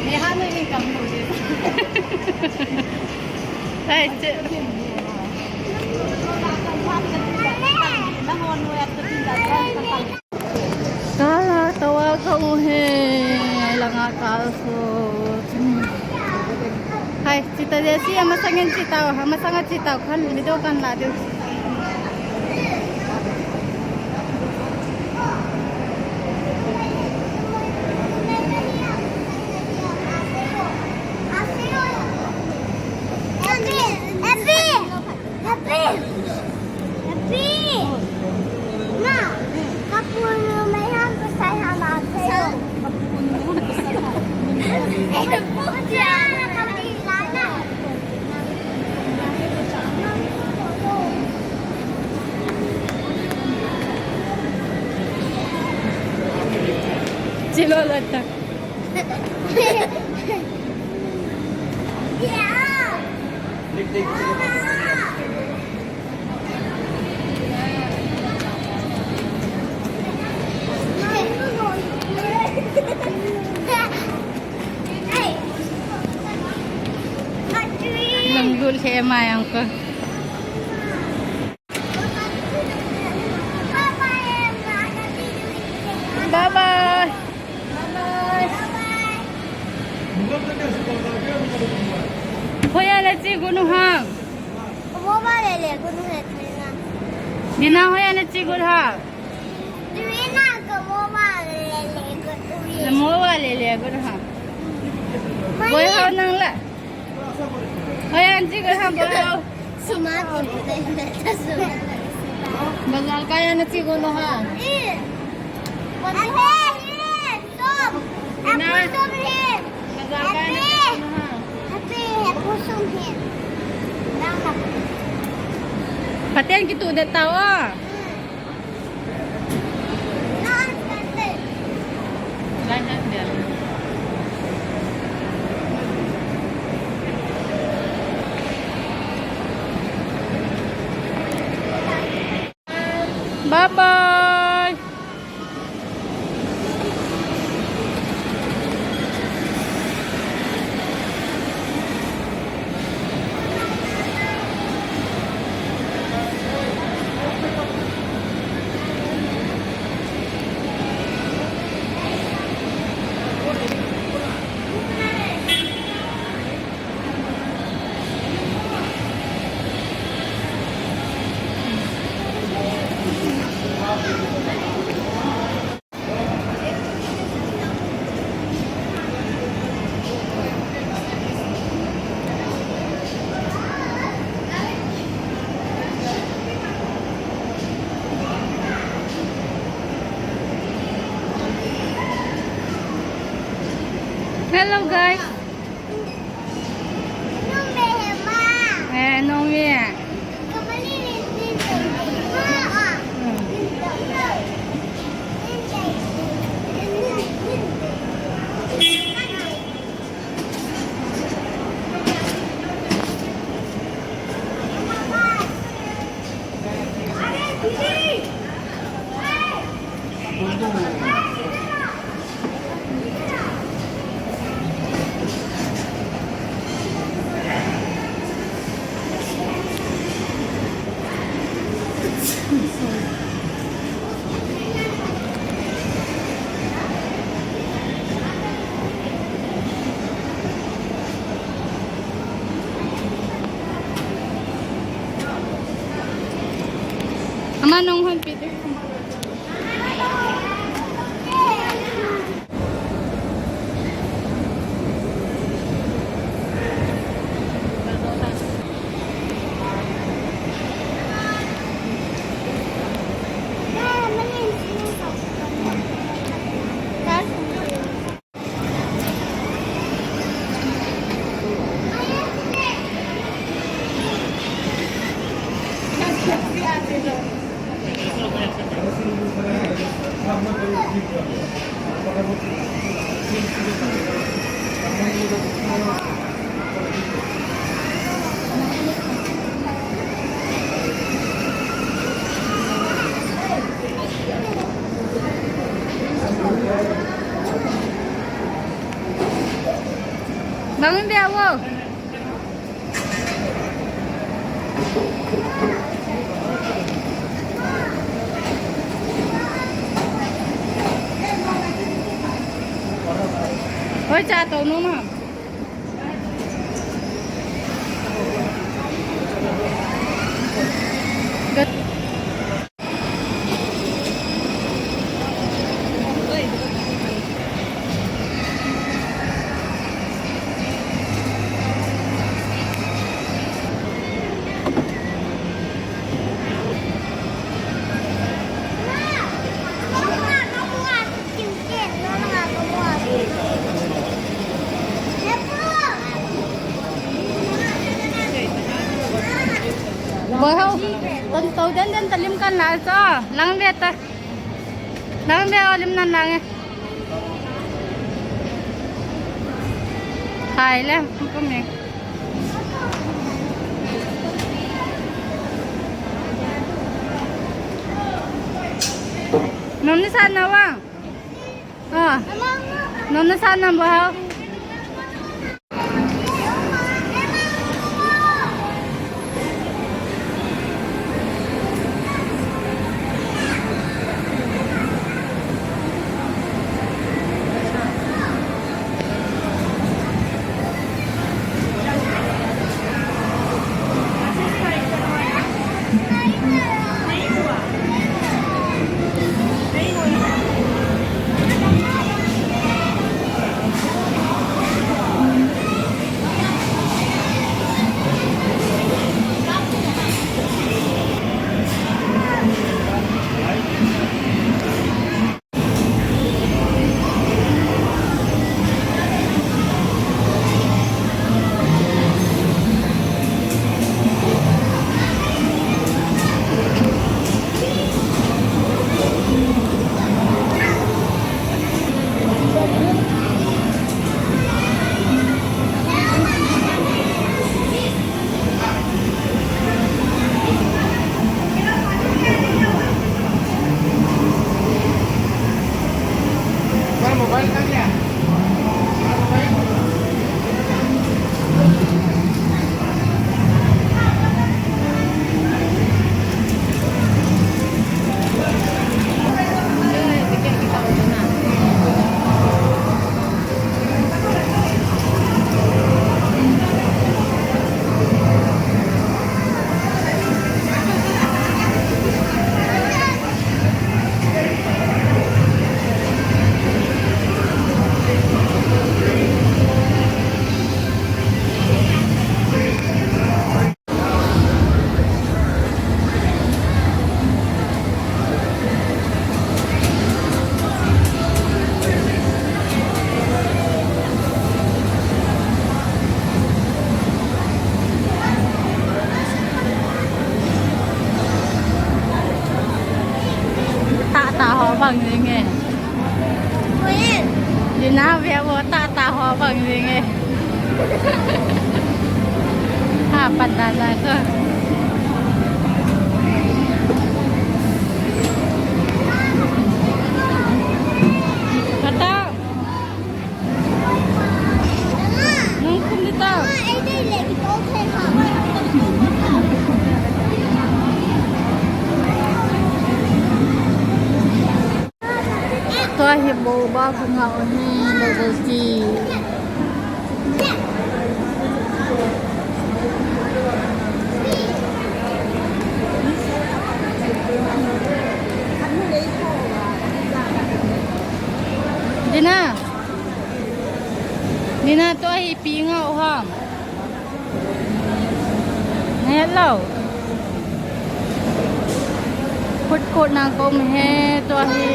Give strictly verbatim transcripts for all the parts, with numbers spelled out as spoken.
Neha no income no de. Hai, che. Kala tawa ka u he, ai langa kal so. Hai, chita de si, amasangin chita, amasanga chita, kan video kan la de. Happy! Happy! Happy! Ma, kapunu mai ham pasal ham ape. Kapunu mai ham pasal ham. Kapunu mai ham pasal ham. Chilo lata. Yeah. Lunglut lheh mai ang ko. Bye bye. Bye bye. Hoiya nache got u ham? Ka mobile le le got u he thei na. Dina, hoiya nache got u ham? Dina, ka mobile le le got u he. Na mobile le le got u ham? Mai. Hoi hao nang la. Hoiya nache got u ham, boi hao? Smart in the, the, the smart. Bazar kaiya nache got u ham? Eh. Ate, eh, som. Ina. Apple som hin. Bazar kaiya nache got u ham? Ate, apple som hin. Dang la. Pathen kituh det tao a. Hmm. Bye bye. Hello, guys. Eh, no me. Bang in bia vo. Hoi cha to nu ma. Boi ho, ton to den den ta lim kan la cho, lang ve ta. Lang ve o lim nan lang e. Hai le, ko me. Nom ni sa na wa. Ah. Nom na sa na boi ho. Tah tah ho bang jing e. Dina ve vo tah tah ho bang jing e. Ha pan da da ko. Kata. Nang kum di ta. Tua hi boba bunga u hi, bubble tea. Dina. Dina, tua hi ipi nga u ham. Hello. Food court na kom he, tua hi.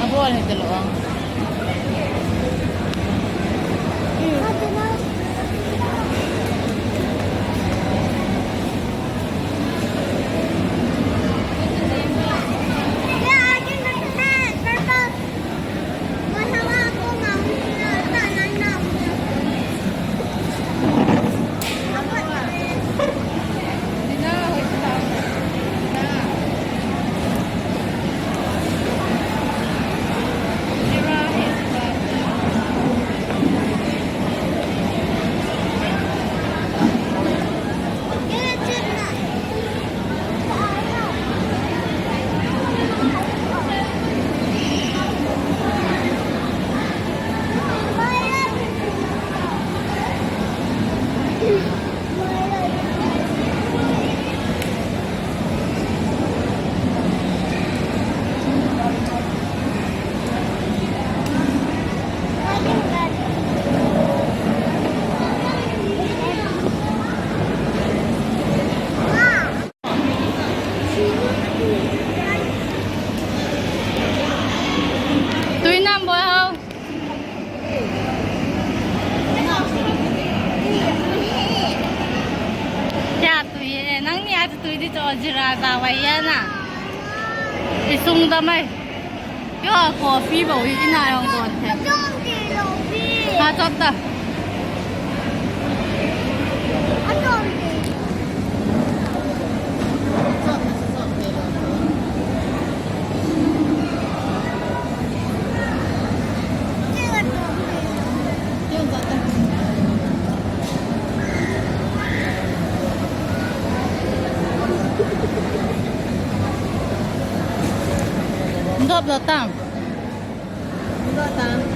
Abol hi taloh. Nang ni ati tui di cho jira ta wai ya na. Isung da mai. Yo coffee bou hi ina yong don the. Ha chop ta. Dop lo tam. Dop tam.